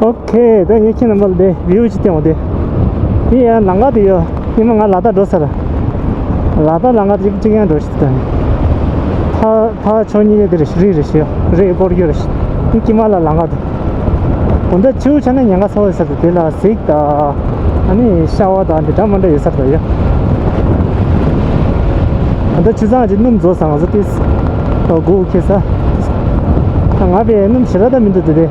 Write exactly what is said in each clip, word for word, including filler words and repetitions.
ཨོ་ཁེ། ད་ངས་ཁྱེད་རྣམ་པ་ལ་དེ་བིའུ་ཅིག་སྟོན་འོང་དེ། དེ་ཡང་ལམ་ཁ་དེ་ཡོད། ཉི་མ་ང་ལ་དྭགས་འགྲོ་ས་རེད། ལ་དྭགས་ལམ་ཁ་གཅིག་གཅིག་ཡང་འགྲོ་ཤི་ད། ཕ་ཕ་ཕྱོགས་གཉིས་ཀ་དེ་རེད་ཤི། རི་རེད་ཤི། རི་སྐོར་རྒྱུ་རེད་ཤི། ཀྱི་མ་ལ་ལམ་ཁ་དེ། དགོང་དག་ཆུ་ཆ་ན་ཉེན་ཁ་ཚ་བོ་ཡོད་ས་རེད། དེ་ལ་གཟིག་ད། ཨ་ནི་ཤ་བ་དང་དེ་འདྲ་མ་འདྲ་ཡོད་ས་རེད་ཡ། དགོང་དག་ཆུ་ཚང་གཅིག་སྣུམ་རྫོགས་ས་ང་ཚོ་ཏིས། ཨོ་སྒུག་ཁེ་ས། ང་བས་སྣུམ་ཞེ་དྲག་ད་མི་འདུག་དེ་དེ།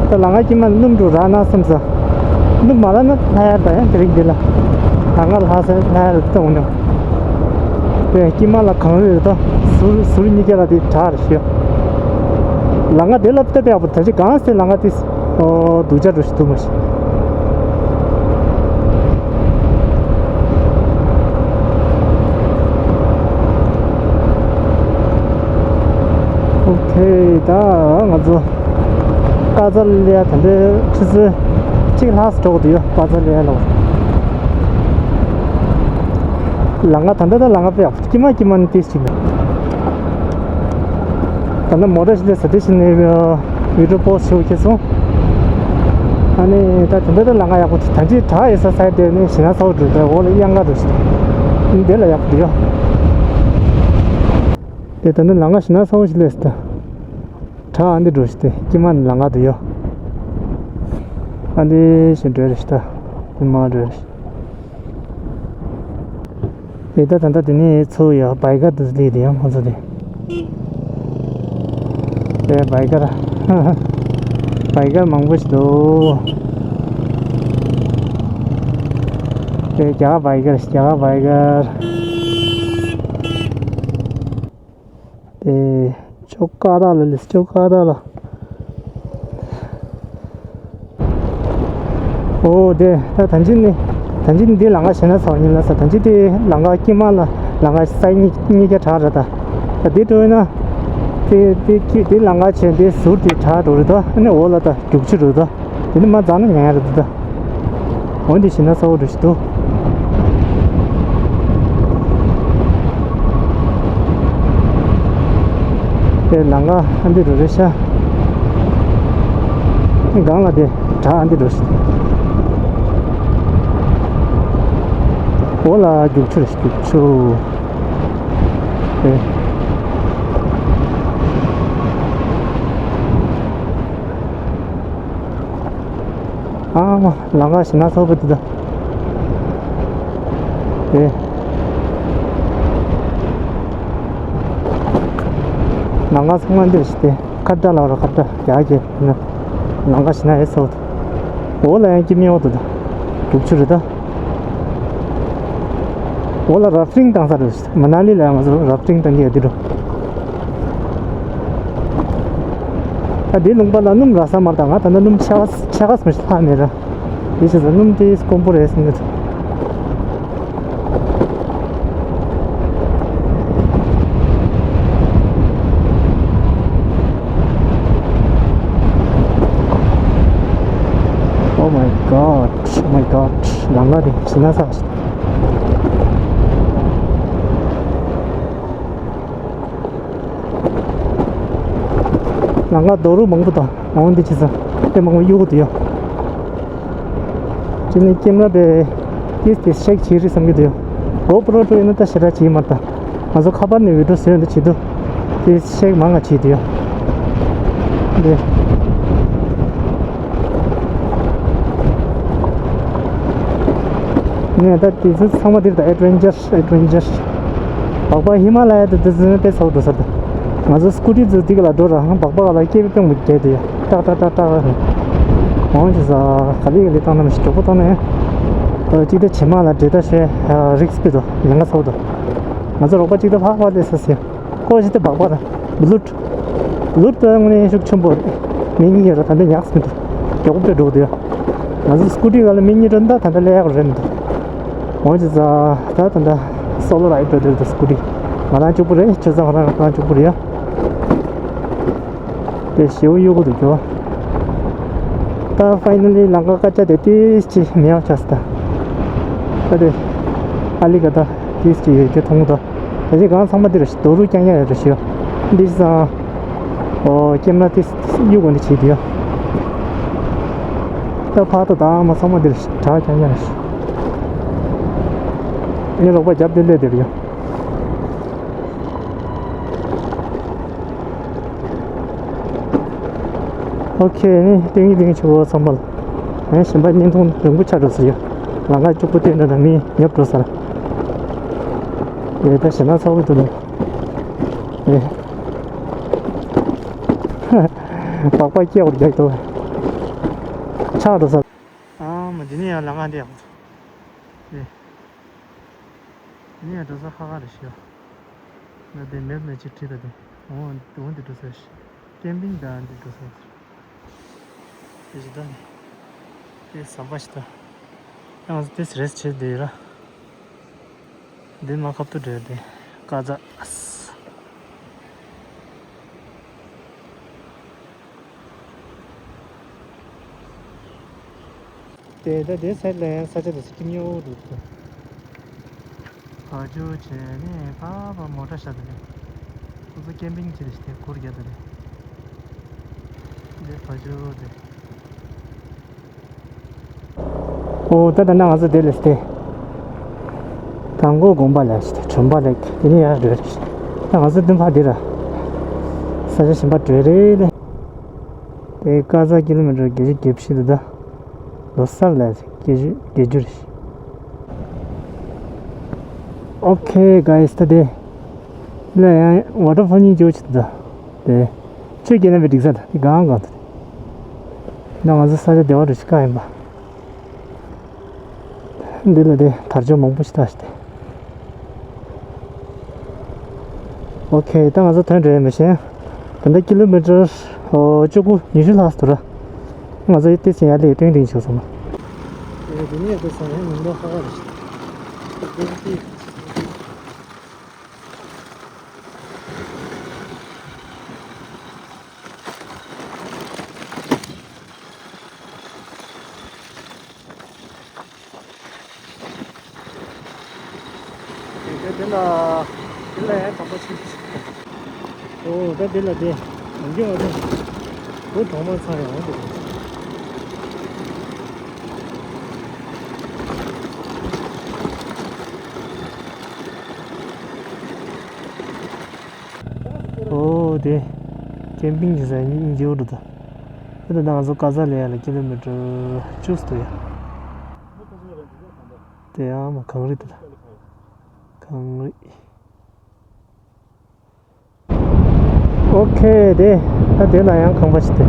ད་ལམ་ཁ་དཀྱིལ་མ་སྣུམ་འགྲོ་རག་ན་བསམ་ས། སྣུམ་མ་རག་ན་ལྷ་ཡར་ད་ཡང་དེ་རིང་འདི་ལ། ད་ང་ལྷ་ས་ལྷ་ཡར་ད་འོང་ནས། དེ་དཀྱིལ་མ་ལ་གངས་རི་རེད་ད། ཟུར་ཟུར་གཉིས་ཀ་ལ་དེ་བྲག་རེད་ཤག། ལམ་ཁ་དེ་ལ་ལྟ་བས་ཡག་པོ། ད་ཅི་གང་སེ་ལམ་ཁ་དེ་ཨོ་སྡུག་ཅག་འགྲོ་ཞིག་འདུག་མ་ཤེས། ཨོ་ཁེ། ད་ང་ཚོ་ཀ་ཙ་ལི་ཡ་ད་འདྲའི་ཆུ་ཚོད་གཅིག་ལྷག་ཙམ་འགྲོ་གི་འདུག་ཡོད། ཀ་ཙ་ལི་ཡ་ལ། ལམ་ཁ་ད་འདྲ་ད་ལམ་ཁ་དཔེ་ཡག་པོ། དཀྱིལ་མ་དཀྱིལ་མ་ནི་ཏིས་ཅིག་ལ། ད་ནི་མོ་ཊ་ཞིག་ལས་ས་དེ་ཞིག་ནས་བི་ཌིའོ་པོ་སི་ཊི་ཞུ་ཁེ་སོང་། ཨ་ནི་ད་དེ་འདྲ་ད་ལམ་ཁ་ཡག་པོ་དེ། ད་ཅི་བྲག་ཡོད་ས་སའི་ཌི་ནས་ཞིང་ན་ཚ་བོ་འགྲོ་དེ་འོག་ལ་གཡང་ཁ་འགྲོ་ཞིག་དེ་ལ་ཡག་པོ་འདུག་ཡོད། དེ་ད་ནི་ལམ་ཁ་ཞིང་ན་ཚ་བོ་ཞིག་ལས་ས་ད། བྲག་ཨ་འདི་འགྲོ་ཞིག་དེ་དཀྱིལ་མ་ནས་ལམ་ཁ་འདུག་ཡོད། ཨ་འདི་ཞིག་འགྲོ་རེ་ཞིག་ད། དཀྱིལ་མ་འགྲོ་རེ་ཞིག་དེ་ད་ད་ད་དེ་ནས་ཚུར་ཡ་བའི་ཀར་དུ་སླེབས་དེ་ཡང་ཁོང་ཚོ་དེ། དེ་བའི་ཀར། བའི་ཀར་མང་པོ་ཞིག་འདུག་དེ་རྒྱ་གར་བའི་ཀར། རྒྱ་གར་བའི་ཀར། དེ་ཅོ་ཀ་ད་ལ་ལིས། ཅོ་ཀ་ད་ལ། ཨོ་དེ་ད་ད་ཅི་ནི། ད་ཅི་ནི་འདི་ལམ་ཁ་ཞེ་ན་ཚ་བོ་ཡིན་ལ་ས། ད་ཅི་དེ་ལམ་ཁ་དཀྱིལ་མ་ལ་ལམ་ཁ་སའི་གཉིས་གཉིས་ཀ་བྲག་རེད་ད། ད་འདི་འགྲོ་ཡིན་ན། དེ་དེ་དཀྱིལ་དེ་ལམ་ཁ་ཆེ་འདི་ཟུར་དེ་བྲག་འགྲོ་རེད་ད། ཨ་ནི་འོག་ལ་ད་རྒྱུག་ཆུ་རེད་ད། དེ་ནི་མ་འཛེགས་ན་ཉན་ཡ་རེད་འདུག་ད། འོན་ཏེ་ཞེ་ན་ཚ་བོ་འགྲོ་ཞིག་འདུག་དེ་ལམ་ཁ་ཨ་འདི་རུ་རེད་ཤག་སྒང་ལ་དེ་བྲག་ཨ་འདི་རུ་ཞིག་འོག་ལ་རྒྱུག་ཆུ་རེད། རྒྱུག་ཆུ་རེད། ཨ་མ། ལམ་ཁ་ཞེ་ན་ཚ་བོ་འདུག་ད། དེ། ལམ་ཁ་ཚང་མ་འདིར་ཞིག་སྟེ། ཁ་བརྡ་ལ་བར་ཁ་བརྡ་རྒྱག་གི་ན། ལམ་ཁ་ཞེ་ན་ཡོད་ཚོ། འོག་ལ་ཡང་སྐྱིད་མི་འོག་ཏུ་ད། རྒྱུག་ཆུ་རེད་ད། འོག་ལ་ར་ཕི་རིང་བཏང་ས་རེད། མ་ན་ལི་ལ་ཡང་ང་ཚོ་ར་ཕི་རིང་བཏང་གི་ཡོད་འདི་འགྲོ། ད་འདི་ལུང་པ་ལ་སྣུམ་རག་ས་མ་རེད་ད། ང་ད་ལྟ་སྣུམ་ཆ་ཆ་ག་སུ་ལྷག་མེད་ར། དེ་བྱས་ཙང་སྣུམ་དེ་དཀོན་པོ་རེད་བསམ་གྱི་འདུག Oh my god, oh my god. ལམ་ཁ་དེ་ཞེ་ན་ཚ་བ་ཞིག་ལམ་ཁ་རྡོ་རུག་མང་པོ་དང་འོང་འདི་བྱས་ཙང་དེ་མང་པོ་གཡུག་གི་འདུག་ཡོད། ཅི་ནི་ཀེམ་ར་པས་ཏིས་ཏིས་ཤེག་བྱེད་རེད་བསམ་གྱི་འདུག་ཡོད། གོ་པྲོ་ཏུ་ཡིན་ན་ད་ཞེ་དྲག་བྱེད་མ་ད། ང་ཚོ་ཁ་པར་ནས་བི་ཌིའོ་བཟོས་འདི་བྱེད་དུས་ཏིས་ཤེག་མང་ང་བྱེད་འདུག་ཡོད། འདི། ངས་ད་དེ་ཚོ་ཚང་མ་འདིར་ད་ཨེ་ཌི་ཝེན་ཅར། ཨེ་ཌི་ཝེན་ཅར། སྦག་སྦག་ཧི་མ་ལ་ཡ་དེ་དེ་ཚོ་དཔེ་ཚ་བོ་འགྲོ་ས་རེད། ང་ཚོ་སྐུ་ཊི་ཚོ་འདི་ག་ལ་འགྲོ་ར་ཧང་སྦག་སྦག་ལ་སྐེད་པའི་པེང་མོ་བརྒྱབ་དེ་ཡ་ཏག་ཏག་ཏག་ཏག་ར་ཧང་། འོང་ཅི་ས་ག་ལེ་ག་ལེ་བཏང་ན་མི་ཤེས། མགྱོགས་པོ་བཏང་ན་ཡ། ཨ་གཅིག་ད་བྱེ་མ་ལ་འདྲེ་ད་ཤེ་རིགས་སྤེལ་དོ་ཉེན་ཁ་ཚ་བོ་དོ། ང་ཚོ་རོགས་པ་གཅིག་ད་ལྷག་པ་ལས་ས་སེ། ཀོ་ཞིག་དེ་སྦག་སྦག་ར། ལུད། ལུད་དེ་དངོས་གནས་ཤུགས་ཆེན་པོ་རེད། མི་གཉིས་ཡོད་ར། ད་འདི་ཉག་སི་མི་འདུག་མགྱོགས་པོ་སྤྲད་འགྲོ་གི་འདུག་ང་ཚོ་སྐུ་ཊི་ག་ལ་མི་གཉིས་འགྲོ་ན་ད་ད་ལྟ་ལས་ཡག་རེད་མི་འདུག་འོ་ཅི་ཙ་ད་ད་ད་སོ་ལོ་རའི་ཌི་འགྲོ་དེ་རེད། ད་སྐུ་ཊི་ང་རང་གཅིག་པུ་རེད། ཁྱོད་ཚོ་ང་རང་རང་གཅིག་པུ་རེད་ཡ། དེ་ཞེའུ་གཡུག་གི་འདུག་གྱོ། ད་ཕའི་ནལ་ལི་ལམ་ཁ་ཀ་ཅ་དེ་ཏིས་ཅི་མེད་པ་ཆགས་སོང་ད། ད་དེ་ཨ་ལི་ག་ད་ཏིས་ཅི་ཡོད་ཀྱོ་མཐོང་གི་འདུག་ད་ཅི་གང་ཚང་མ་འདི་རུ་རྡོ་རུག་རྐྱང་རྐྱང་རེད་ཞུ། འདི་ཙང་། ཨོ་ཀེམ་ར་ཏིས་གཡུག་གོ་འདི་བྱེད་དུ་ཡོད། ད་ཕར་དང་ད་མ་ཚང་མ་འདིར་གྲགས་རྐྱང་རྐྱང་རེད། ངའི་རོགས་པ་རྒྱབ་དེ་སླེབས་བསྡད་ཡོད། ཨོ་ཁེ། ནི་ཏིང་ངེ་ཏིང་ངེ་ཆུ་བོ་ཚང་མ་ལ། ཨེ་གཞན་པ་བརྙན་ཐུང་རིང་པོ་ཆགས་འགྲོ་ཟེར་ཡོད། ལམ་ཁ་སྐྱུག་པོ་བསྟན་འགྲོ་དང་མི་ཉོབ་འགྲོ་ཟེར། ཨེ་ད་ཞེ་ན་ཚ་བོ་འདུག་ལ། ཨེ། སྦག་སྦག་སྐྱེ་བར་རྒྱག་ཏུ། ཆགས་འགྲོ་ས། ཨ་མ་འདི་ནི་ཡང་ལ་ང་འདི་ཡང་། ཨེ། འདི་ནི་ཡང་འགྲོ་ས་ཁ་ཁ་རེ་ཞིག་ཡོད། ང་འདི་མེབ་ནས་ཅིག་བྲིས་ད་དེ། འོ་འདི་འོ་འདི་འགྲོ་ས་ཞིག་ཀེམ་པིང་ད་འདི་འགྲོ་ས་ཞིག་དེ་ཞིག་ད་ནི། དེ་ཟམ་པ་ཞིག་ད། ཡང་དེ་རེས་བྱེད་དེ་ར། འདི་མ་ཁབ་ཏུ་འདྲེ་དེ། ཀ་ཛ། དེ་ད་དེ་སའི་ལ་ཡང་ས་ཆ་དེ་སྐྱིད་ཉོ་འདུག་ཏུ། བ་ཇོ་བྱས་ནས་ཕ་བ་མོ་ཊ་ཤ་དེ་ནས། ཁོ་ཚོ་ཀེམ་པིང་བྱེད་དེ་ཞིག་དེ་གུར་རྒྱག་དེ་ནས། འདི་བ་ཇོ་དེ། ཨོ་ད་ད་ན་ང་ཚོ་དེ་ལས་དེ། དང་པོ་དགོན་པ་ལ་ཞིག་དེ་དྲན་པ་ལེགས་དེ་ནས་ཡར་འགྲོ་རེད། ད་ང་ཚོ་དེ་ཕ་དེ་ར། ས་ཆ་གཞན་པ་འགྲོ་རེད་ལེ། དེ་ཀ་ཛ་ཀི་ལོ་མི་ཊར་བརྒྱད་ཅུ་གྱ་བཞི་དུ་ད། ལོ་སར་ལ་བརྒྱད་ཅུ་བརྒྱད་ཅུ་རེད། ཨོ་ཁེ་གྷའི་སི། ད་དེ་ལ་ཡང་ཝ་ཊར་ཕོལ་གཉིས་ཅོ་ཆེ་ད། དེ་ཆུ་རྐྱལ་ན་བའི་འགྲིག་ས་ད་དེ་གང་གང་ད། ད་ང་ཚོ་ས་ཆ་བདེ་བ་རུ་ཞིག་ག་ཡིན་པ། འདི་ལ་དེ་དར་ལྕོག་མང་པོ་ཞིག་བཏགས་ཤིག་དེ། ཨོ་ཁེ། ད་ང་ཚོ་ཐོན་འགྲོ་ཡ་མི་ཤེས། ད་ལྟ་ཀི་ལོ་མི་ཊར་ཨོ་བཅུ་དགུ་ཉི་ཤུ་ལྷག་འདུག་ར། ང་ཚོ་ཡི་ཏི་སི་ཡ་ལེ་ཏིང་ཏིང་བྱུང་སོང་ན། ཨེ་དེ་ནས་དེ་ས་ཡ་མི་འདུག་ཧ་ཧ་རེ་ཞིག་དེ་དེ་ལ་དེ་ལ་ཡང་དམ་པ་ཆེ་ཤོས་ཤིག་ཨོ་ད་དེ་ལ་དེ་གང་གི་བ་དེ་བུ་གྲོག་མ་ཚང་ཡོང་དེ། ཨོ་དེ་ཀེམ་པིང་གི་ས་ཡིན་འཇིའུ་འགྲོ་ད། དེ་ད་ང་ཚོ་ཀ་ཛ་ལེ་ཡ་ལ་ཀི་ལོ་མི་ཊར་བཅུ་ཙམ་འདུག་ཡ། དེ་ཡང་མ་གངས་རི་དེ་ལ། གངས་རི། ཨོ་ཁེ། དེ་ད་དེ་ལ་ཡང་ཁང་པ་ཞིག་དེ།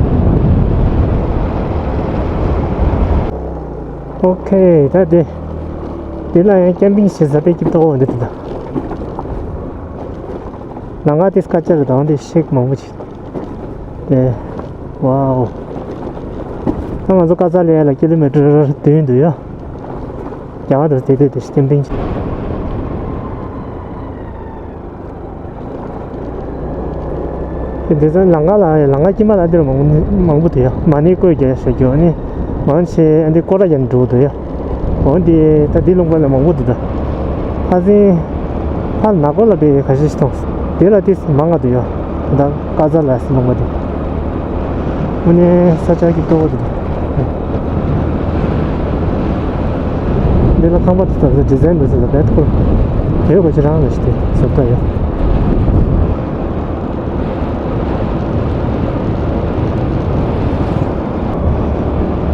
ཨོ་ཁེ། ད་དེ་དེ་ལ་ཡང་ཀེམ་པིང་བྱེད་ས་དཔེ་སྐྱིད་པོ་འདི་དེ་ད། ལམ་ཁ་དེ་སྐད་ཆ་རེ་དང་དེ་ཤེག་མང་པོ་ཞིག་དེ། ཝའོ། ད་ང་ཚོ་ཀ་ཛ་ལེ་ཡ་ལ་ཀི་ལོ་མི་ཊར་བདུན་འདུག་ཡ། རྒྱ་གར་དུ་དེ་དེ་དེ་ཤི་ཀེམ་པིང་བྱེད། དེ་དེ་ཚོ་ལམ་ཁ་ལ་ལམ་ཁ་དཀྱིལ་མ་ལ་འདིར་མང་མང་པོ་འདུག་ཡ། མ་ཎི་བཀོད་རྒྱ་ཞེས་རྒྱུ་ནི་མང་ཆེ་འདི་སྐོར་ར་རྒྱག་འགྲོ་འདུག་ཡ། འོ་འདི་ད་འདི་ལུང་པ་ལ་མང་པོ་འདུག་ད། ཁ་སང་ཕར་ནག་པོ་ལ་དཔེ་ཁ་ཤས་ཤིག་མཐོང་། དེ་ལ་ཏིས་མང་ང་འདུག་ཡ། ད་ཀ་ཛ་ལ་སི་ལུང་པ་དེ། དངོས་གནས་ས་ཆ་གི་སྤྲོ་བོ་དེ། འདི་ལ་ཁང་པ་དེ་ཚོ་ཌི་ཛའིན་འདུག་ཟེར་ད་བེད་ཁོ། དེ་གོ་ཅི་རང་ལ་ཞིག་དེ་བཟོ་ལྟ་ཡོད།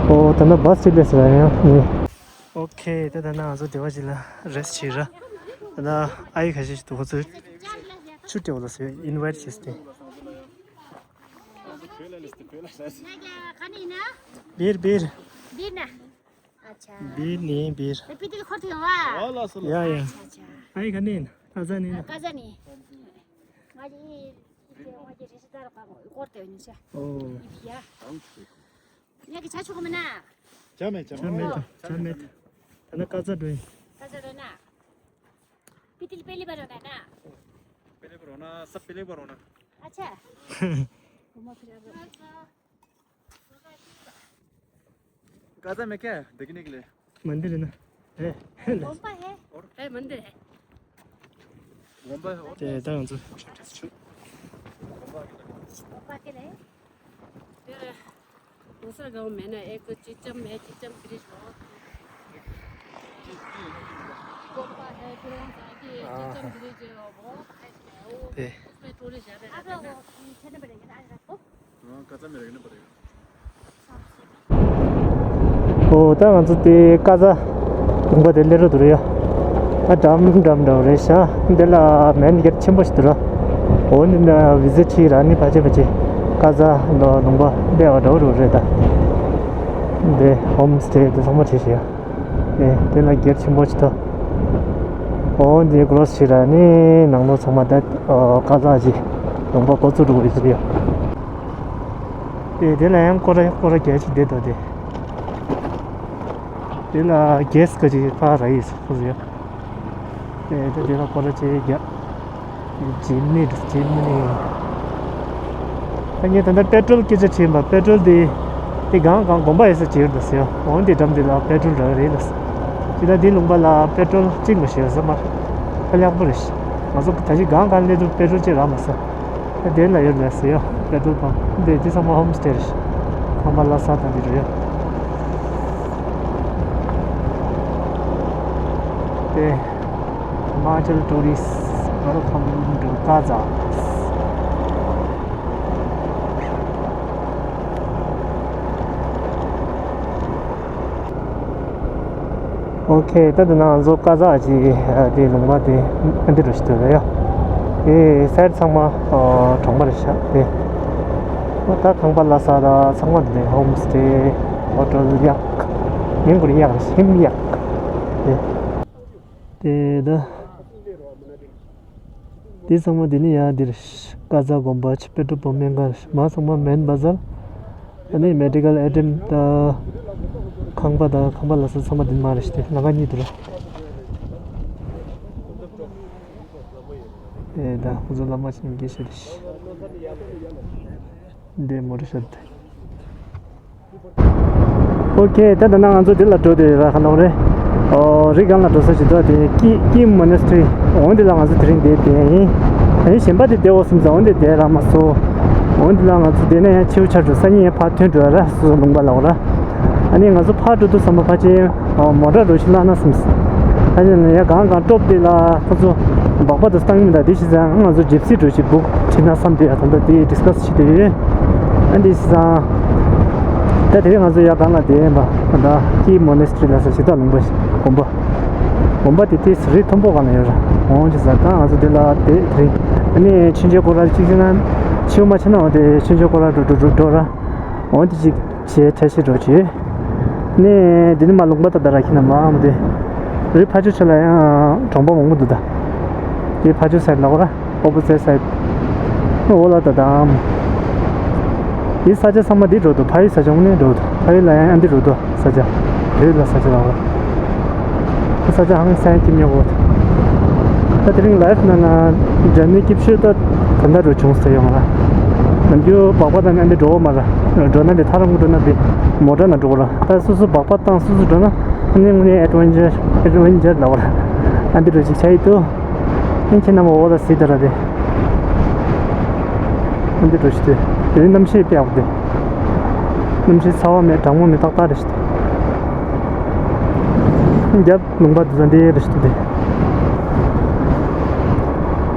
ཨོ་ད་ནི་བྷ་སི་ཅིག་སླེབས་ཟེར་ཡ་ཡང་ནི། ཨོ་ཁེ། ད་ད་ནི་ང་ཚོ་སྡེ་བ་ཅིག་ལ་རེ་སི་ཊི་བྱེད་ར། ད་ནི་ཨ་ཡི་ཁ་ཤས་ཤིག་འདུག་ཁོ་ཚོས་ཆུ་སྤྲད་པ་ལ་ཟེར་ཨིན་ཝའི་ཊི་བྱས་ཏེ། བིར་བིར། བིར་ན། ཨ་ཆ། བིར་ནི་བིར། ད་པི་ཏིལ་འཁོར་ཐུབ་ཡོང་བ། ཡ་ཡ། ཨ་ཆ་ཨ་ཆ། ཨ་ཡི་ག་ནས་ཡིན། ཨ་ཟ་ནས་ཡིན། ཨ་ཀ་ཟ་ནས། ང་ཡི་ཡི་ང་ཡི་རེ་ཞིག་ད་ར་པ་འཁོར་ཏེ་ཡོང་ཤ། ཨོ། ཡི་ཡ། ཡ་གི་ཆ་ཆོག་གི་མིན་ན། ཆ་མེད་ཆ་ཆ་མེད་ད་ཆ་མེད། ད་ནི་ཀ་ཟ་འགྲོ་ཡིན། ཀ་ཟ་འགྲོ་ན། པི་ཏིལ་པེ་ལི་པ་རོ་ན་ན། པེ་ལི་པ་རོ་ན་ས་པེ་ལི་པ་རོ་ན། ཨ་ཆ། ཀ་ཟ་མེད་ཀ་དེ་གི་ནི་གི་ལེ། མན་དིར་ན། ཨེ། དགོན་པ་ཧེ། ཨེ་མན་དིར་ཧེ། དགོན་པ་ཧེ། དེ་ད་ང་ཚོ་ཆུ་ཁྲིད་ཆུ། དགོན་པ་གི་ལེ། དེ་རེད། གང་སར་གང་མེད་ན་ཨེ་ཀོ་གཅིག་ཙམ་མེད་གཅིག་ཙམ་དེ་རེད་ཤོག་ཀོ་པ་ཧེ་ཁྱོད་རང་ཚ་གི་གཅིག་ཙམ་དེ་རེད་ཅེས་ལོ་བོ་ཧེ་ཤེ་ཨོ་དེ་ཁོ་སྤེ་ཏྲོ་ལི་ཞབས་རེད་ཨ་ར་ཨོ་ཁྱེད་ནི་པ་རེད་ཨ་ར་ཨོ། ཨོ་ད་ང་ཚོ་དེ་ཀ་ཛ་ལུང་པ་དེ་སླེབས་རོགས་འདུག་རེད་ཡ། ཨ་འགྲམ་འགྲམ་འདྲ་བོ་རེད་ཤག་འདི་ལ་མེན་གེར་ཆེན་པོ་ཞིག་འདུག་ར། འོ་འདི་ན་བི་ཟི་ཊི་བྱས་ར་ནི་ཕལ་ཆེར་ཕལ་ཆེར་ཀ་ཛ་ལོ་ལུང་པ་སླེབས་པ་འདྲ་བོ་རེད་ད། འདི་ཧོམ་སྟེ་དེ་ཚང་མ་བྱས་ཤག་ཨེ་དེ་ལ་གེར་ཆེན་པོ་ཞིག་འདུག་འོ་འདི་ཀོ་རོ་སི་བྱས་ར་ནི་ནང་ལོགས་ཚང་མ་ད་ཀ་ཛ་གི་ལུང་པ་འགོ་བཙུགས་འགྲོ་གི་རེད་ཤག་ཨེ་དེ་ལ་ཡང་སྐོར་ར་སྐོར་ར་རྒྱག་ཅིག་བསྡད་འདུག་དེ། དེ་ལ་གེ་སི་ཁ་ཅིག་ཕར་ར་ཡིས་ཁོ་ཟེར། དེ་དེ་དེ་ལ་སྐོར་ར་ཅིག་རྒྱག་ཇི་མི་འདུག་ཇི་མི་ནི། ད་ངས་ད་ལྟ་པེ་ཏྲོལ་སྐད་ཆ་དྲིས་པ། པེ་ཏྲོལ་དེ་དེ་གང་གང་དགོན་པ་ཡོད་ས་ཅིག་ཡོད་འདུག་ཟེར། འོ་དེ་འགྲམ་དེ་ལ་པེ་ཏྲོལ་རག་རེད་ལ། དེ་ལ་དེ་ལུང་པ་ལ་པེ་ཏྲོལ་གཅིག་མ་ཤེས་ས་མ་ཁ་ལེགས་པོ་རེད། ང་ཚོ་ད་ཅི་གང་གང་སླེབས་དུས་པེ་ཏྲོལ་ཅིག་རག་མ་སོང་། དེ་ལ་ཡོད་ལ་ཟེར་ཡོད། པེ་ཏྲོལ་པམ་དེ་དེ་ཚང་མ་ཧོམ་སྟེ་རེད། ཁང་པ་ལ་ས་དང་དེ་རེད་ཡོད། དེ། Himachal tourists, welcome to Kaza. ཨོ་ཁེ། ད་དེ་ན་ང་ཚོ་ཀ་ཛ་ཅིག་དེ་ལུང་པ་དེ་ཨ་འདི་རུ་ཞིག་འདུག་ཡ། དེ་སའིཌ་ཚང་མ་གྲོང་པ་རེད་ཤག་དེ། ད་ཁང་པ་ལ་ས་ད་ཚང་མ་དེ་ཧོམ་སྟེ་ཧོ་ཊེལ་ཡག་མིང་ཁུར་ཡག་ཧིམ་ཡག་དེ། དེ་ད། དེ་ཚང་མ་དེ་ནི་ཡ་འདིར་ཀ་ཛ་དགོན་པ་ཆི་པེ་ཏྲོ་པོ་སྨན་ཁང་མ་ཚང་མ་མེན་བ་ཛར། ཨ་ནི་མེ་ཌི་ཀལ་ཨེ་ཊེམ་དང་ཁང་པ་དང་ཁང་པ་ལ་ས་ཚང་མ་དེ་མ་རེད་ཤི་ལ་ང་གཉིས་དུ་ར། ཨེ་ད་ཁོ་ཚོ་བླ་མ་ཆེན་དགེ་ཤེས་རེད་ཤི། འདི་མོ་ཊ་ཤར་ཏེ། ཨོ་ཁེ། ད་ད་ན་ང་ཚོ་འདི་ལ་འགྲོ་དེ་ར་ཁ་ནོ་རེད། ཨོ་རི་སྒང་ལ་འགྲོ་ས་ཞིག་འདུག་དེ་ཀི་ཀི་མོ་ནེ་སི་ཊི་རི། འོ་འདི་ལ་ང་ཚོ་དེ་རིང་བསྡད་དེ་ཡིན། ཨ་ནི་གཞན་པ་དེ་བསྡད་འོ་སེམས་ཙང་འོ་འདི་བསྡད་ར་མ་སོ། འོ་འདི་ལ་ང་ཚོ་བསྡད་ན་ཡང་ཆེའུ་ཆར་འགྲོ་ས་ཉིན་ཡང་ཕར་ཐོན་འགྲོ་ར་སོ་སོ་ལུང་པ་ལ་འོ་ར། ཨ་ནི་ང་ཚོ་ཕར་འགྲོ་དུས་ཙམ་པ་ཕར་ཆེ་མོ་ཊ་འགྲོ་ཞིག་ལ་ན་སེམས། ཨ་ནི་ཡང་གང་གང་ཀྲོབ་དེ་ལ་ཁོ་ཚོ་སྦག་སྦག་དུ་བཏང་མི་འདྲ་དེ་ཞིག་ཙང་ང་ཚོ་ཇིབ་སི་འགྲོ་ཞིག་བུག་བྱེད་ན་བསམ་དེ་ཡ་ད་ལྟ་དེ་ཌི་སི་ཀ་སི་བྱེད་དེ་ཡོད། ཨ་འདི་སང་། ད་དེ་རིང་ང་ཚོ་ཡར་སྒང་ལ་བསྡད་ཡིན་པ། ད་ཀི་མོ་ནེ་སི་ཊི་རི་ལ་ས་ཞིག་ད་ལུང་པ་ཞིག་དགོན་པ། དགོན་པ་དེ་དེ་རི་མཐོན་པོ་སྒང་ལ་ཡོད་ར། འོང་ཅི་ཟེར་ད་ང་ཚོ་དེ་ལ་བསྡད་དེ་རིང་། ཨ་ནི་ཆུ་འཇོག་སྐོར་ར་གཅིག་བྱས་ན། ཆུ་མ་ཆེ་ན་འོང་དེ་ཆུ་འཇོག་སྐོར་ར་འགྲོ་འགྲོ་འགྲོ་འགྲོ་ར། འོང་དེ་གཅིག་བྱས་འཕྲལ་ཕྱིན་འགྲོ་གི། ནས་འདི་ནི་མ་ལུང་པ་ད་ད་ར་ཁྱི་ན་མ་འམ་དེ། རི་ཕ་ཆུ་ཆུ་ལ་ཡང་གྲོང་པ་མང་པོ་འདུག་ད། དེ་ཕ་ཆུ་སའིཌ་ལ་འོ་ར། ཨོ་པོ་ཛིཊ་སའིཌ། འོ་ལ་ད་དམ། དེ་ས་ཆ་ཚང་མ་འདི་འགྲོ་འདུག་ཕ་ཡུལ་ས་ཆ་དངོས་གནས་འགྲོ་འདུག་ཕ་ཡུལ་ལ་ཡང་ཨ་འདི་འགྲོ་འདུག་ས་ཆ། བོད་ལ་ས་ཆ་ལ་འོ་ར། ས་ཆ་ཧང་སང་སྐྱིད་ཉོ་གོ། ད་དེ་རིང་ལའིབ་ནང་ན་འཇར་ནི་སྐྱིད་ཤོས་ད་ད་ལྟ་འགྲོ་བྱུང་ཟེར་ཡོང་ལ། ནམ་རྒྱུན་སྦག་སྦག་དང་ཨ་འདི་འགྲོ་འོ་མ་ར། འགྲོ་ན་འདི་ཐ་ར་ངུ་འགྲོ་ན་འདི་མོ་ཊ་ན་འགྲོ་གོ་ར། ད་སོ་སོ་སྦག་སྦག་དང་སོ་སོ་འགྲོ་ན་ཨ་ནི་དངོས་གནས་ཨེ་ཌི་ཝེན་ཅར་ཨེ་ཌི་ཝེན་ཅར་ལ་འོ་ར། ཨ་འདི་འགྲོ་ཅིག་ཆ་ཡི་འདུག་ཨིན་ཁྱེད་རྣམ་པ་འོ་ལ་སྲིད་ད་ར་དེ། ཨ་འདི་འགྲོ་ཞིག་དེ། དེ་ནི་གནམ་གཤིས་དཔེ་ཡག་པོ་དེ། གནམ་གཤིས་ཚ་བ་མེད་གྲང་མོ་མེད་ཏག་ཏག་རེད་ཞིག་དེ། རྒྱབ་ལུང་པ་དེ་ཚོ་འདི་རེད་ཞིག་དེ།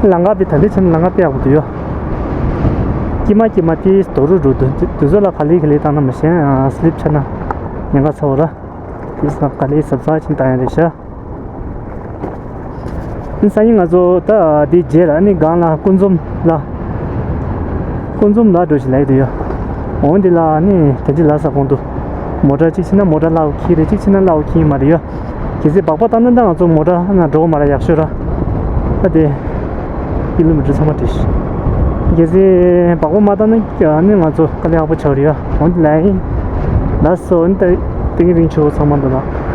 ལམ་ཁ་དཔེ་ད་འདི་ཆེན་ལམ་ཁ་དཔེ་ཡག་པོ་དེ་ཡོད། ཀྱི་མ་ཀྱི་མ་དེ་དོ་རུ་རུ་དུ་དུ་ཚོད་ལ་ག་ལེ་ག་ལེ་བཏང་ན་མ་ཤེས་ཨ་སི་ལིབ་ཆགས་ན་ཉེན་ཁ་ཚ་བོ་ར། དེ་ས་ག་ལེ་གཟབ་གཟབ་ཕྱིན་བཏང་ཡ་རེད་ཤག་སང་ཉིན་ང་ཚོ་ད་འདི་རྗེས་ལ་ནི་སྒང་ལ་ཀུན་འཛོམས་ལ། ཀུན་འཛོམས་ལ་འགྲོ་ཞིག་ལ་ཡི་དུ་ཡོད། འོང་འདི་ལ་ནི་དེ་འདི་ལ་ས་གོང་དུ། མོ་ཊ་གཅིག་ཕྱིན་ན་མོ་ཊ་ལའོ་ཁྱི་རེད་གཅིག་ཕྱིན་ན་ལའོ་ཁྱི་མ་རེད་ཡོད། གལ་སྲིད་སྦག་སྦག་བཏང་ན་ད་ང་ཚོ་མོ་ཊ་ན་འགྲོ་མ་ར་ཡག་ཤོས་ར། ད་དེ། ཀི་ལོ་མི་ཊར་ཚང་མ་བྲིས། གལ་སྲིད་སྦག་སྦག་མ་བཏང་ན་ནི་ང་ཚོ་དཀའ་ལས་ཡག་པོ་ཆགས་རེད་ཡོད། འོང་འདི་ལ་ཡི། ལ་སོ་འདི་ད་ཏིང་རིང་ཆུ་ཚང་མ་འདུག་ལ།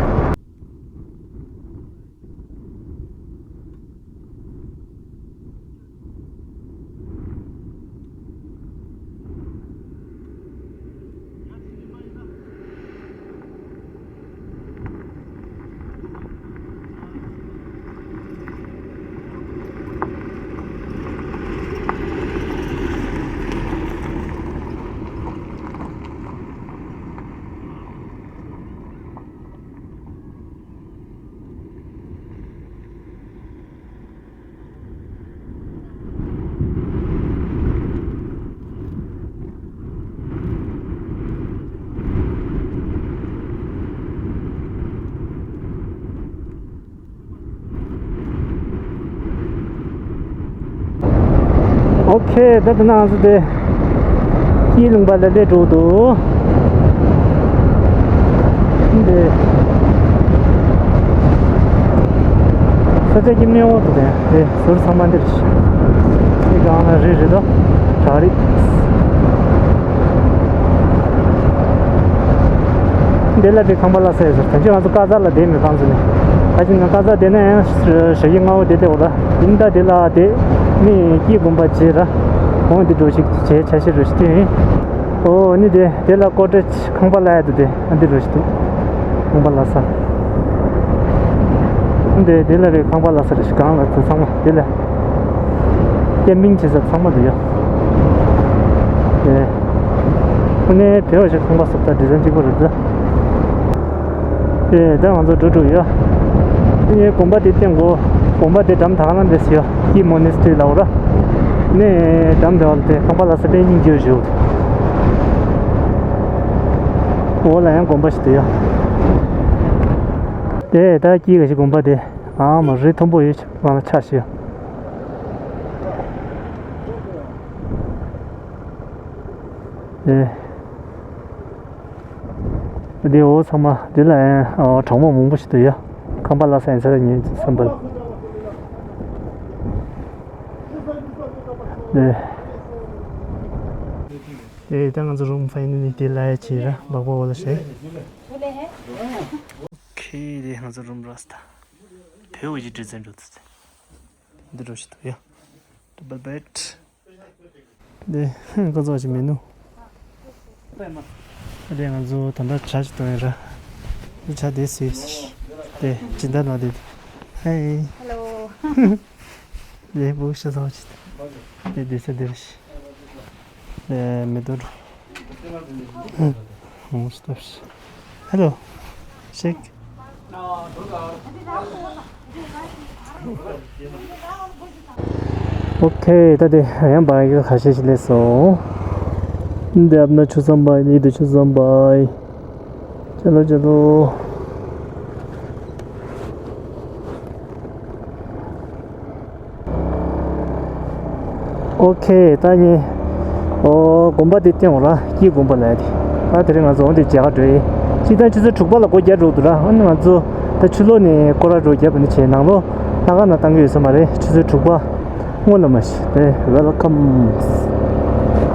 ཨོ་ཁེ། ད་ལྟ་ང་ཚོ་དེ་སྐྱིད་ལུང་པ་ལ་སླེབས་འགྲོ་འདུག་འདི་ས་ཆ་སྐྱིད་མེད་འོག་ཏུ་དེ་དེ་ཟུར་ཚང་མ་འདིར་ཤི། དེ་གང་ལ་རི་རི་དོ་བྲག་རི། འདི་ལ་དེ་ཁང་པ་ལ་ས་ཡོད་ཟེར། ད་ཅི་ང་ཚོ་ཀ་ཛ་ལ་བསྡད་མེད་གང་ཚོད་ནས། ད་ཅི་ང་ཀ་ཛ་བསྡད་ན་ཡང་ཞག་བཞི་ལྔ་པོ་བསྡད་དེ་འོ་ར། ཡིན་ད་དེ་ལ་དེ་ནི་སྐྱིད་དགོན་པ་བྱེད་ར། འོང་འདི་འགྲོ་ཞིག་བྱས་ཆ་ཤས་རུ་ཞིག་དེ་ཡིན། ཨོ་ནི་དེ་དེ་ལ་ཀོ་ཏྲེ་ཁང་པ་ལ་ཡ་དུ་དེ་ཨ་འདི་འགྲོ་ཞིག་དེ་ཁང་པ་ལ་ས། འདི་དེ་ལ་རེ་ཁང་པ་ལ་ས་རེ་ཞིག་གང་ལ་དུ་ཚང་མ་དེ་ལ་ཀེམ་པིང་བྱེད་ས་ཚང་མ་དུ་ཡོད། དེ་ཁོ་ནས་བེའོ་ཞིག་ཁང་པ་སོབ་ད་ཌི་ཛན་གཅིག་པོ་རེད་དེ། དེ་ད་ང་ཚོ་འགྲོ་འགྲོ་ཡོད། དེ་ངའི་དགོན་པ་དེ་བསྟན་གོ། དགོན་པ་དེ་འགྲམ་ཐག་ན་འདེ་སི་ཡོད། ཀི་མོ་ནེ་སི་ཊི་རི་ལ་འོ་ར། ནས་འགྲམ་དེ་བ་ལ་དེ་ཁང་པ་ལ་ས་པེ་སྙིང་རྗེ་བཞུགས། འོ་ལ་ཡང་དགོན་པ་ཞིག་དེ་ཡོད། དེ་ད་ཀི་ག་ཞིག་དགོན་པ་དེ་ཨ་མ་རི་མཐོན་པོ་ཡོད་ང་ལ་ཆ་ཞིག་ཡོད། དེ། དེ་འོ་ཚང་མ་དེ་ལ་ཡང་གྲོག་མོ་མང་པོ་ཞིག་འདུག་ཡ། ཁང་པ་ལ་ས་ཡིན་ས་ར་ཉིན་བསམ་པ་ལ། དེ། དེ་ད་ང་ཚོ་རུམ་ཕ་ཡིན་ནི་དེ་ལ་ཡ་ཆེ་ར་འབག་པ་འོ་ལ་ཤེས། ཁེ་དེ་ང་ཚོ་རུམ་ར་སྟ། བེའུ་ཡི་ཌི་ཛན་འགྲོ་ཚུལ། འདི་འགྲོ་ཞིག་འདུག་ཡ། ཌབ་བལ་བེད། འདི་ཁོ་ཚོ་ཞིག་མེད་ནུ། ཨ་དེ་ང་ཚོ་ད་ལྟ་ཇ་ཞིག་འཐུང་ཡིན་ར། འདི་ཇ་དེ་སུས། དེ་སྦྱིན་བདག་ནང་དེ། ཧེ། ཧེ་ལོ། དེ་བུ་ཤ་ཚ་བ་ཅིག་དེ་དེ་ས་དེ་རེད། དེ་མི་འདུག་འགྲོ། ཧེ་ལོ། ཤེག་ཨོ་ཁེ། ད་དེ་ཡང་བར་གྱི་ཁ་ཤས་ཤིག་སླེབས་སོང་། འདི་ཨབ་ན་ཆུ་ཟམ་པ་ཡིན། འདི་ཆུ་ཟམ་པ་ཡིན། ཅ་ལོ་ཅ་ལོ། ཨོ་ཁེ། ད་ངས་ཨོ་དགོན་པ་དེ་བསྟན་འོང་ར། སྐྱིད་དགོན་པ་ལ་ཡ་དེ། ད་དེ་རིང་ང་ཚོ་འོང་དེ་མཇལ་ཁ་འགྲོ་ཡིན། སྤྱིར་བཏང་ཆུ་ཚོད་དྲུག་པ་ལ་སྒོ་རྒྱག་འགྲོ་འདུག་ར། ཨ་ནི་ང་ཚོ་ད་ཕྱི་ལོགས་ནས་སྐོར་ར་འགྲོ་རྒྱབ་ནི་བྱས་ནང་ལོགས་ལྷ་ཁང་ནང་བཏང་གི་ཡོད་ས་མ་རེད། ཆུ་ཚོད་དྲུག་པ་སྔོན་ལ་མ་ཤི་དེ། Welcome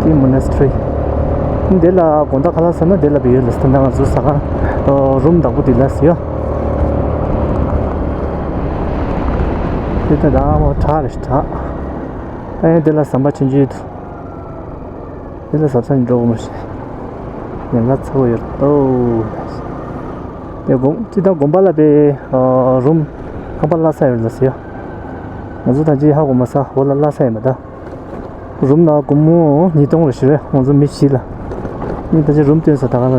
to monastery། འདི་ལ་དགོང་དག་ཁ་ལག་ཟ་ན་འདི་ལ་བི་ཡོད་ལ་ཟ། ད་ང་ཚོ་ཟ་ཁང་རུམ་བདག་པོ་འདི་ལ་ཟེར་ཡོད། དེ་ལྟ་དང་མོ་བྲག་རེད་བྲག་ཨ་ཡང་དེ་ལ་ཟམ་པ་ཆུང་ཆུང་ཡོད་དོ། དེ་ལ་ཟབ་ས་ནས་འགྲོ་དགོས་མ་རེད། ཉེན་ཁ་ཚ་པོ་ཡོད་དོ། དེ་དགོན་སྤྱི་བཏང་དགོན་པ་ལ་པའི་རུམ་ཁང་པ་གླ་ས་ཡོད་ལ་ཟེར་ཡ། ང་ཚོ་ད་ཅི་ཧ་གོ་མ་ས་འོ་ལ་གླ་ས་ཡོད་མ་ད། རུམ་ནང་སྒོར་མོ་ཉིས་སྟོང་རེ་ཞུ་བས་ང་ཚོ་མི་བཞི་ལ། ནི་ད་ཅི་རུམ་སྟོན་ས་ད་ག་ལ་ཡོད།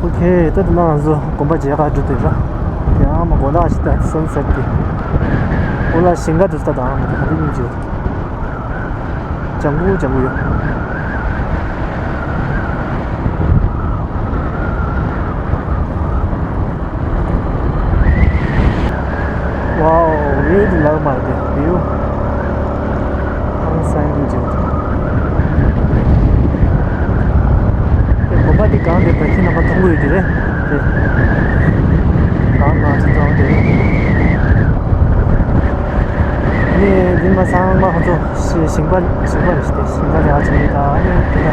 ཨོ་ཁེ། ད་དེ་ན་ང་ཚོ་དགོན་པ་མཇལ་ཁ་འགྲོ་དེ་ར། དེ་ཨ་མ་དགོན་དག་ཞིག་ད་སན་སེཊ་དེ། ཨོ་ལ་ཞིང་ཁ་འགྲོ་ས་ད་ཨ་མ་དེ་ག་དེ་ཉིན་བྱོས། ལྗང་གུ་ལྗང་གུ་ཡོད། ཝའོ། ཝིའུ་འདི་ལག་མ་རེད་ཝིའུ། ཧང་སང་གི་འཇུག་དེ་དགོན་པ་འདི་གང་དེ་བོད་ཁྱི་རྣམ་པ་མཐོང་གི་ཡོད་ཀྱི་རེད་དེ། གང་གང་ཅི་ཙང་དེ་རེད། ནི་འདི་མ་ཚང་མ་ཁོ་ཚོ་ཞིང་པ་ཞིང་པ་རེད་དེ། ཞིང་ཁ་ལས་ཧ་ཅང་ཡོད། ད་ནི་དེ་ལ་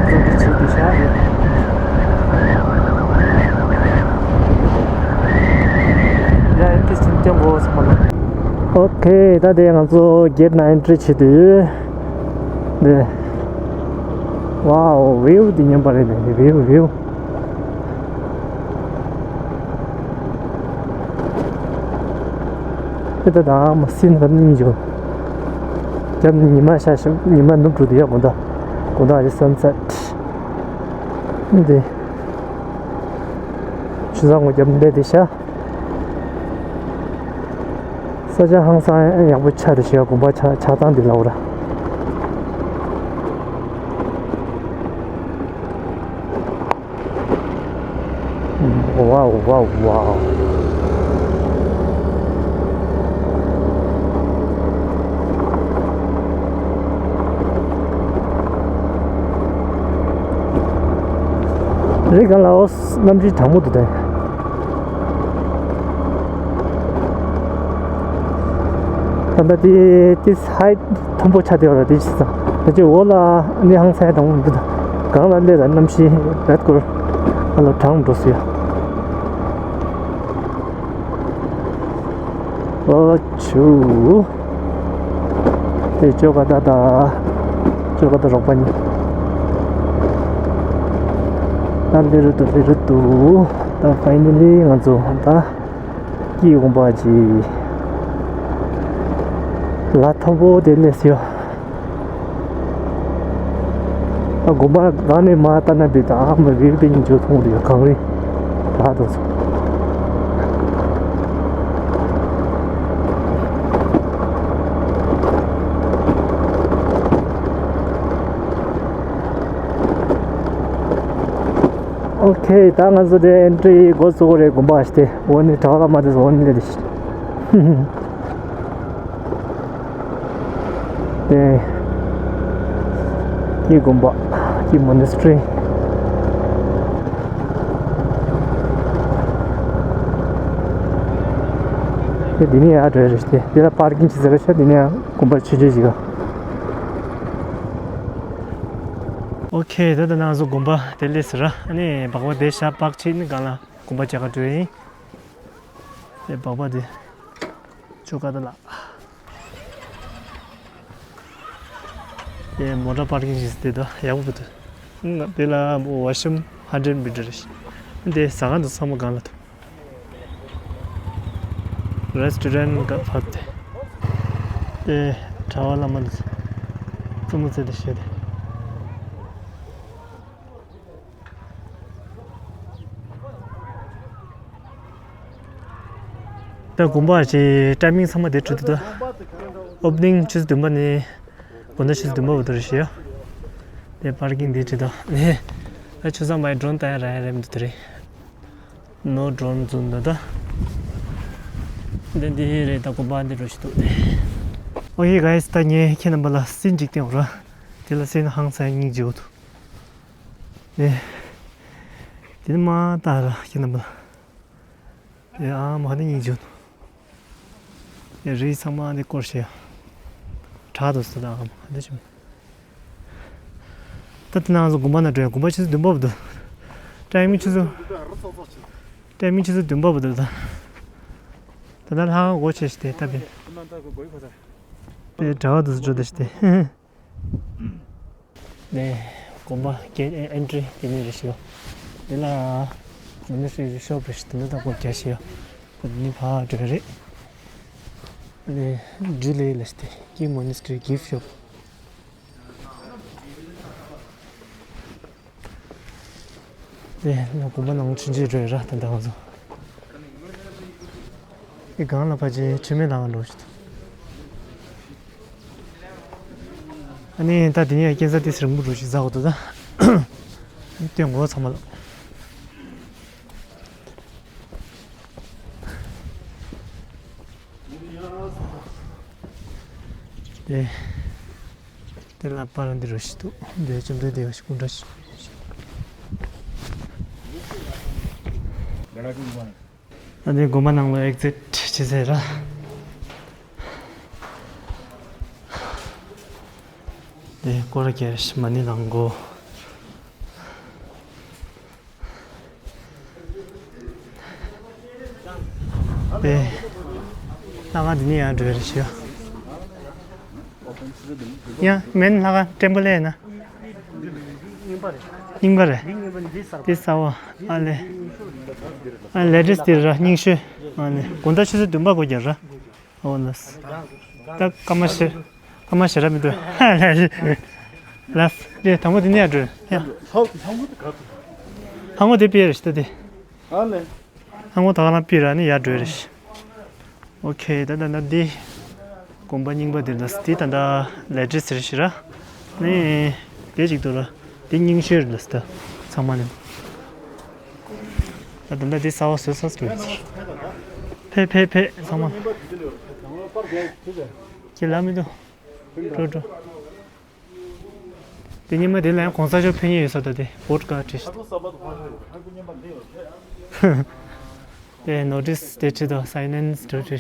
ཁོ་ཚོ་འདི་བྱེད་དེ་ཤ་རེད། ཡ་ཨིན་ཏི་སིན་ཀྱང་གོ་སོང་བ་ལ། ཨོ་ཁེ། ད་དེ་ང་ཚོ་གེ་ཊི་ནང་ཨེན་ཊི་རི་བྱེད་དུས་དེ། ཝའོ། ཝིའུ་འདི་སྙན་པ་རེད་ནས། ཝིའུ་ཝིའུ། དེ་ད་ད་མ་སྲིན་རབ་སྙིང་རྗེ། རྒྱབ་ནས་ཉི་མ་ཤར་ཞིང་ཉི་མ་ནུབ་འགྲོ་དུས་ཡ་དགོང་དག་དགོང་དག་རེད། སན་སེཊ་འདི། ཆུ་ཚང་ངོ་རྒྱབ་འདི་དེ་ཤ། ས་ཆ་ཧང་སང་ཡག་པོ་ཆགས་དེ་ཤ། དགོན་པ་ཆགས་ཆགས་སྟངས་འདི་ལ་འོ་ར། ཝའོ་ཝའོ་ཝའོ། རི་སྒང་ལ་འོ་གནམ་གཤིས་གྲང་མོ་འདུག་དེ། ད་ལྟ་དེ་དེ་ཧའི་མཐོན་པོ་ཆགས་བསྡད་ཡོད་རེད། དེ་ཅི་ཙང་ད་ཅི་འོག་ལ་གནས་ཧང་སང་གྲང་མོ་འདུག་ད་སྒང་ལ་སླེབས་ལ་གནམ་གཤིས་རེད་སྐོར་ཨ་ལོ་གྲང་འགྲོ་སྲིད་ཡ། ཨོ་ཆུ། དེ་ཅོ་ག་ད་ད། ཅོ་ག་ད་རོགས་པ་ཉིད། ད་ལི་རུ་ཏུ་ལི་རུ་ཏུ། ད་ཕའི་ནལ་ལི་ང་ཚོ་ད་སྐྱིད་འོང་པ་ཅི། ལ་མཐོན་པོ་དེ་སླེབས་ཡོད། ཨ་དགོན་པ་གང་ནས་མར་ལྟ་ན་བི་དང་ཨ་མ་བི་བི་ཉིན་བཅུ་མཐོང་རེད། གངས་རི་དག་དང་སོང་། ཨོ་ཁེ། ད་ང་ཚོ་དེ་ཨེན་ཊི་རི་འགོ་བཙུགས་རེད། དགོན་པ་ཞིག་དེ་འོ་ནི་གྲྭ་བ་བླ་མ་དེ་ཚོ་འོ་ནི་ལས་དེ་ཞིག་དེ། ཀྱི་དགོན་པ། ཀྱི་མོ་ནེ་སི་ཊི་རི། དེ་འདི་ནས་ཡར་འགྲོ་ཡ་རེད་དེ། འདི་ལ་པར་ཀིང་བྱེད་ས་རེད་ཤག་འདི་ནས་ཡང་དགོན་པ་ཆུང་ཆུང་ཞིག་ག་ཨོ་ཁེ། ད་ལྟ་ང་ཚོ་དགོན་པ་དེ་སླེབས་ཟེར་ར། ཨ་ནི་སྦག་སྦག་དེ་ཤ་པག་ཆེ་ནི་གང་ལ་དགོན་པ་བཅར་ག་འགྲོ་ཡིན། དེ་སྦག་སྦག་དེ། ཆོ་ག་ད་ལ། དེ་མོ་ཊ་པར་ཀིང་ཞིག་དེ་ད་ཡག་པོ་འདུག་ང་དེ་ལ་བ་ཤམ་ཧན་ཌེཌ་མི་ཊར་རེད། དེ་ཟ་ཁང་དུ་ཚང་མ་གང་ལ་ཐུག་རེ་སི་ཊོ་རན་ག་ཕབ་སྟེ། དེ་གྲྭ་བ་བླ་མ་ལ་བཙུན་མོ་བཙལ་ཏེ་བཤད་དེ། ད་དགོན་པ་ཞེས་ཊའི་མིང་ཚང་མ་དེ་བྲིས་འདུག་ད་ཨོ་པ་ནིང་ཆུ་ཚོད་བདུན་པ་ནས་དགོང་དག་ཆུ་ཚོད་བདུན་པ་བར་དུ་རེད་ཞེས་ཡོད། དེ་པར་ཀིང་དེ་བྲིས་འདུག་ནས་ད་ཆུ་ཚང་མའི་ཌོ་རོན་ལྟ་ཡ་རག་ཡ་རེད་མི་འདུག་དེ་རེད། ནོ་ཌོ་རོན་བཙུགས་འདུག་ད། འདི་འདི་རེད། ད་དགོན་པ་འདི་འགྲོ་ཞིག་འདུག་ནས། ཨོ་ཡེ་གྷའི་སི། ད་ངས་ཁྱེད་རྣམ་པ་ལ་སྲིན་ཅིག་སྟོན་ར། དེ་ལ་སྲིན་ཧང་སང་སྙིང་རྗེ་བོ་འདུག་ཨེ། དེ་ནི་མ་ལྟ་ར་ཁྱེད་རྣམ་པ་ལ། ཨེ་ཨ་མ་ཧ་ནི་སྙིང་རྗེ་བོ་འདུག་ཨེ་རི་ཚང་མ་འདི་སྐོར་ཞེ་ཡ། དྲག་ཏུ་སོ་ད་ཨ་མ་ཧ་འདི་ཆུ་མེད། ད་དེ་ནང་ཚོ་དགོན་པ་ན་འགྲོ་ཡ། དགོན་པ་ཆུ་ཚོད་བདུན་པ་བར་དུ། ཊའི་མིང་ཆུ་ཚོད། ཊའི་མིང་ཆུ་ཚོད་བདུན་པ་བར་དུ་ད། ད་ལྟ་ལྷ་ཁང་སྒོ་ཕྱེ་ཞིག་དེ་ལྟ་བུ། དེ་གྲྭ་བ་དུ་འགྲོ་དེ་ཞིག་དེ། ནས་དགོན་པ་གེ་ཊི་ཨེན་ཊི་རི་དེ་ནས་རེད་ཤག་འདི་ལ་མོ་ནེ་སི་ཊི་རི་ཤོབ་རེད་ཤག་དེ་འདྲ་ད་སྒོ་རྒྱག་ཤག་འདི་ནས་ཕར་འགྲོ་ཡ་རེད། ནས་ཇུ་ལེ་ལ་ཤག་དེ་ཀི་མོ་ནེ་སི་ཊི་རི་གིཕ་ཤོབ། དེ་ནས་དགོན་པ་ནང་ཆུང་ཆུང་རེད་ར། ད་ལྟ་ང་ཚོ་དེ་སྒང་ལ་ཕལ་ཆེར་མཆོད་མེ་ལང་འགྲོ་ཞིག་འདུག་ཨ་ནི་ད་དེ་ནས་སྐྱེ་ས་དེ་སེར་མོ་རུ་ཞིག་ཟ་འོ་འདུག་ད། སྟོན་གོ་ཚང་མ་ལ། དེ། དེ་ལ་པར་འདི་རུ་ཞིག་འདུག་འདི་བཅོམ་ལྡན་འདས་ཀྱི་སྐུ་འདྲ་ཞིག་ཨ་ནི་དགོན་པ་ནང་ལ་ཨེག་ཛིཊ་བྱེད་ཟེར་ར། དེ་སྐོར་ར་རྒྱག་མ་ཎི་བླང་དགོས། པས། ལྷ་ཁང་འདི་ནས་ཡར་འགྲོ་ཡ་རེད་ཤག་ཡ་མེན་ལྷ་ཁང་ཀྲེམ་པོ་ལེ་ཡིན་ན། རྙིང་པ་རེད། འདི་གསར་བ། ཨ་ལེ། ཨ་ལེ་ཊེ་སི་ཊི་དེ་ར་རྙིང་ཤོས། ཨ་ལེ་དགོང་དག་ཆུ་ཚོད་བདུན་པ་སྒོ་རྒྱག་ར། ཨོ་ལགས། ད་སྐར་མ་ཞེ། སྐར་མ་ཞེ་དྲག་མི་འདུག་ལགས། དེ་དང་པོ་དེ་ནས་ཡར་འགྲོ་ཡ། ལྷ་ཁང་དེ་དཔེ་རེད་ཤག་ད་དེ། ཨ་ལེ། ལྷ་ཁང་ད་ག་ལ་དཔེ་ར་ནི་ཡར་འགྲོ་ཡ་རེད་ཤག་ཨོ་ཁེ། ད་ད་ད་འདི་དགོན་པ་རྙིང་པ་འདིར་ད་འདི་ད་ད་ལེ་ཊེ་སི་ཊི་རེད་ཤག་ར། ནི་དེ་ཅིག་འདུག་ར། དེ་རྙིང་ཤོས་རེད་ད་ཚང་མ་ནི། ད་ད་ད་འདི་གསར་བ་བཟོས་ཚར་འགྲོ་ཡ་ཚར། ཕེབས་ཕེབས་ཕེབས་ཚང་མ། ཁྱེད་ལ་མི་འདུག་འགྲོ་འགྲོ། དེ་ཉི་མ་དེ་ལ་ཡང་གོང་ས་མཆོག་ཕེབས་ཉེན་ཡོད་ས་དང་དེ་བོད་ཀ་བྲིས་ཤག་དེ་ནོ་ཊིས་དེ་བྲིས་འདུག་སའིན་ཨེན་ཌི་བྲིས།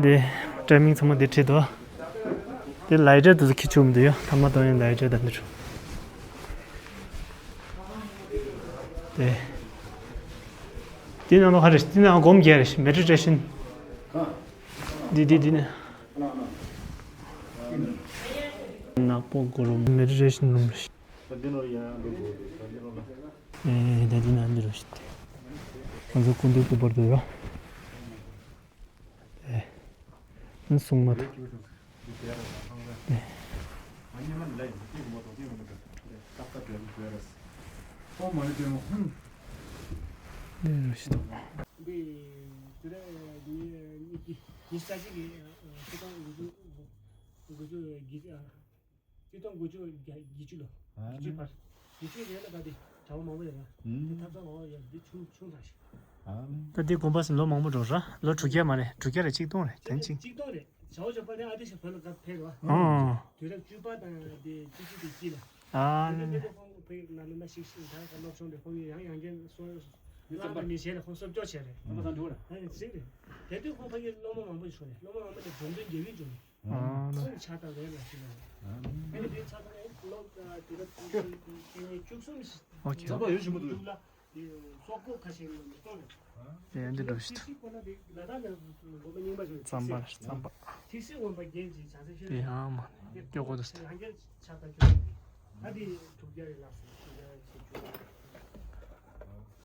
འདི་ཊའི་མིང་ཚང་མ་འདི་བྲིས་འདུག་དེ་ལའི་ཊར་དེ་ཚོ་ཁྱེར་བཅུག་མི་འདུག་ཡ། ཐ་མག་གཏོང་ཡ་ལའི་ཊར་དང་འདི་ཚོ། དེ་དེ་ནང་ལོགས་ཧ་རེ། དེ་ནང་སྒོམ་རྒྱག་རེ། མེ་ཌི་ཊེ་ཤན། འདི་འདི་འདི་ནི་ནག་པོ་གུ་རུ་མེ་ཌི་ཊེ་ཤན་རུམ་རེད། ཨེ་ད་འདི་ནང་འདི་རུ་ཞིག་སྟེ། ང་ཚོ་སྐུ་མདུན་སྐུ་པར་དུ་ཡོད། ཨེ། ཨ་སྲུང་མ་དང་། ཨེ། འདི་རུ་ཞིག་དང་། འདི་དུས་རབས་ཉི་ཉི་ཉི་ཤུ་རྩ་གཅིག་གི་ཆིག་སྟོང་དགུ་བརྒྱ་དགུ་བརྒྱ་བརྒྱད་ཅུ། ཆིག་སྟོང་དགུ་བརྒྱ་བརྒྱད་ཅུ་ལོ། ཨ་བརྒྱད་ཅུ་བར། བརྒྱད་ཅུ་རེད་ལ་ད་དེ་གྲྭ་པ་མང་པོ་ཡོད་ར། ཨུམ། དེ་ཐབ་ཚང་ལོ་ཡོད་དེ་ཆུང་ཆུང་དྲགས་ཤག་ཨ་ད་དེ་དགོན་པ་ཟིན་ལོ་མང་པོ་འགྲོ་ར། ལོ་དྲུག་བརྒྱ་མ་རེད། དྲུག་བརྒྱ་རེད། ཆིག་སྟོང་རེད། དོན་ཆིག་ཆིག་སྟོང་རེད། ཇོ་བོ་རྗེ་དཔལ་ལྡན་ཨ་ཏི་ཤ་བོད་ལ་སྐབས་ཕེབས་ར། ཨོ། དུས་རབས་བཅུ་པ་དང་དེ་བཅུ་གཅིག་དེ་དཀྱིལ་ལ། ཨ་དེ་ནས་ནི་དེ་ཁོང་ཕ་གི་ནཱ་ལེནྡྲ་ཞིག་ཞིག་ད་ག་སློབ་ཆུང་དེ་ཁོང་གི་ཡང་ཡང་བསྐྱར་གསོ་བསླངས་པ་མི་བྱེད་ལ་ཁོང་གསོ་སྐྱོང་བྱས་རེད། ཨ་ནི་གཅིག་རེད། དེ་དུས་ཁོང་ཕ་གི་སློབ་མ་མང་པོ་ཞིག་བྱུང་རེད། སློབ་མ་མང་པོ་དེ་འབྲོམ་སྟོན་རྒྱལ་པོས་བྱུང་རེད། ཨ་ཁོང་ཕྱག་དང་ལས་ལ་ཞུས་ལ། ཨ་ནི་དེ་ཕྱག་དང་ལས་ལོ་དུས་རབས་བཅུ་གཉིས་བཅུ་གསུམ་ཞིག་ཨོ་ཁེ། ཙམ་པ་ཡོད་ཞིག་མི་འདུག་ལ། སོག་པོ་ཁ་ཤས་ཡོད་མི་གཏོང་རེད། དེ་འདི་འགྲོ་ཞིག་ཏུ། ཁོ་ན་དེ་ལ་དྭགས་ནས་དགོན་པ་རྙིང་པ་ཞིག་རྩམ་པ་རེད། རྩམ་པ། ཐིག་སེ་དགོན་པ་རྒྱན་གྱི་བྱང་སེམས་ཤེས་དེ་ཡང་མ་སྐྱོ་གོ་དུ་ཟེར། རང་རྒྱལ་ཕྱག་དང་ཁྱོད་ད་དེ་དྲུག་བརྒྱ་རེ་ལགས་སོ། དྲུག་བརྒྱ་ཞིག་བྱུང་།